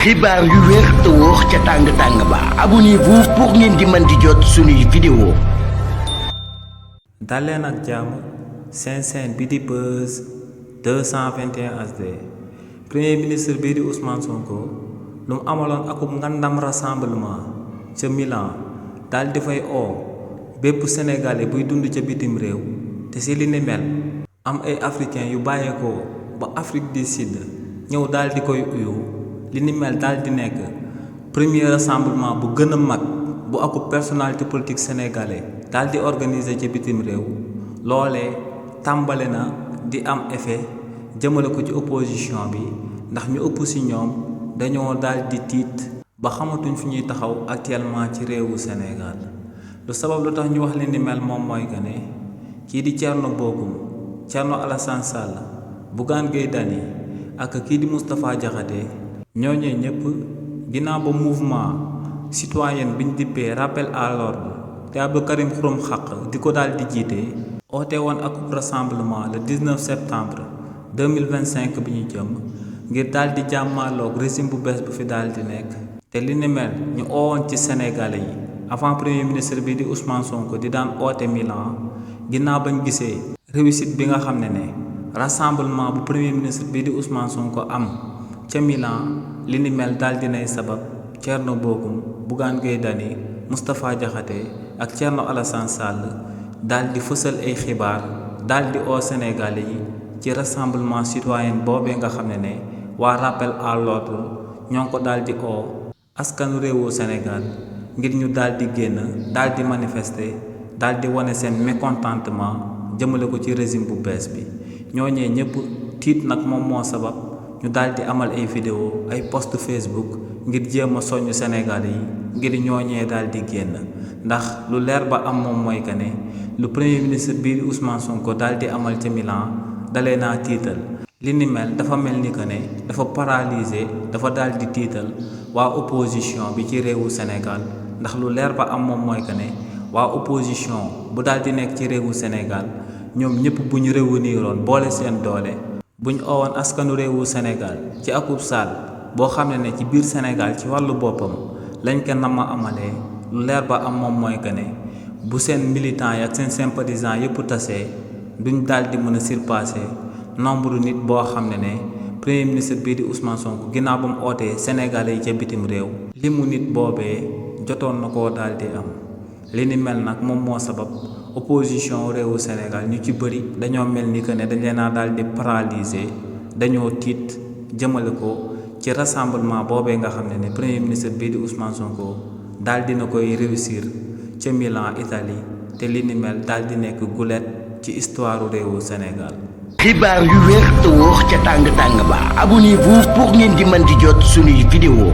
xibaar yu wér te wóor ca tàng ba abonnez-vous pour ngeen di mën di jot suñuy vidéo. daleen ak jàmm seen chaîne bi di Buzz 221 HD. premier ministre bii di Ousmane Sonko lu mu amaloon akub ngandam rassemblement ca Milan daal di fay oo bépp sénégalais buy dund ca bitim réew te ci li ni mel am ay africains yu bàyyeekoo ba Afrique du Sud ñëw daal di koy uyu. li ni mel daal di nekk premier rassemblement bu gën a mag bu akub personnalité politique sénégalais daal di organiser ci bitim réew loolee tàmbale na di am effet jëmale ko ci opposition bi ndax ñu ëpp ci ñoom dañoo daal di tiit ba xamatuñ fi ñuy taxaw actuellement ci réewu Sénégal lu sabab lu tax ñu wax li ni mel moom mooy que ne kii di Thierno Bocoum Thierno Alassane Sall Bougane Gueye Dany ak kii di Moustapha Diakhaté ñooñee ñëpp ginnaaw ba mouvement citoyen biñ dippee rappel à l'ordre te Abdou Karim Xurum Xaq di ko daal di jiite oote woon ak rassemblement le 19 septembre 2025 bi ñu jëm ngir daal di jàmmaaloog régime bu bees bu fi daal di nekk te li ni mel ñu oowoon ci Sénégalais yi avant premier ministre bi di Ousmane Sonko di daan oote Milan ginnaaw bañ gisee réussite bi nga xam ne rassemblement bu premier ministre bi di Ousmane Sonko am ca Milan li ni mel daal dinay sabab Thierno Bocoum Bougane Gueye Dany Moustapha Diakhaté ak Thierno Alassane Sall daal di fësal ay xibaar daal di oo Sénégalais yi ci rassemblement citoyen boobee nga xam ne waa rappel à l'ordre ñoo ngi ko daal di oo askanu réewu Sénégal ngir ñu daal di génn daal di manifester daal di wane seen mécontentement jëmale ko ci régime bu bees bi ñooñee ñëpp tiit nag moom moo sabab ñu daal di amal ay vidéo ay post Facebook ngir jéem a soññ Sénégalais yi ngir ñooñee daal di génn ndax lu leer ba am moom mooy que ne lu premier ministre bii Ousmane Sonko daal di amal ca Milan dalee naa tiital li ni mel dafa mel ni que ne dafa paralysé dafa daal di tiital waa opposition bi ci réewu Sénégal ndax lu leer ba am moom mooy que ne waa opposition bu daal di nekk ci réewu Sénégal ñoom ñëpp bu ñu réuniroon boole seen doole. bu ñu oowoon askanu réewu Sénégal ci akub saal boo xam ne ci biir Sénégal ci wàllu boppam lañ ko nama amalee lu leer ba am moom mooy que ne bu seen militants yi ak seen sympathisants yëpp tasee duñ daal di mën a surpasser nombre nit boo xam ne premier ministre bii di Ousmane Sonko ginnaaw ba mu ootee Sénégalais yi ca bitim réew limu nit boobee jotoon na koo daal di am li ni mel nag moom moo sabab opposition réewu Sénégal ñu ci bëri dañoo mel ni que ne dañ leen a daal di paralyser dañoo tiit jëmale ko ci rassemblement boobee nga xam ne premier ministre bii di Ousmane Sonko daal dina koy réussir ca Milan Italie te li ni mel daal di nekk gulet ci histoire réewu Sénégal. xibaar yu wér te wóor ca tàng ba abonnez-vous pour ngeen di mën di jot suñuy vidéo.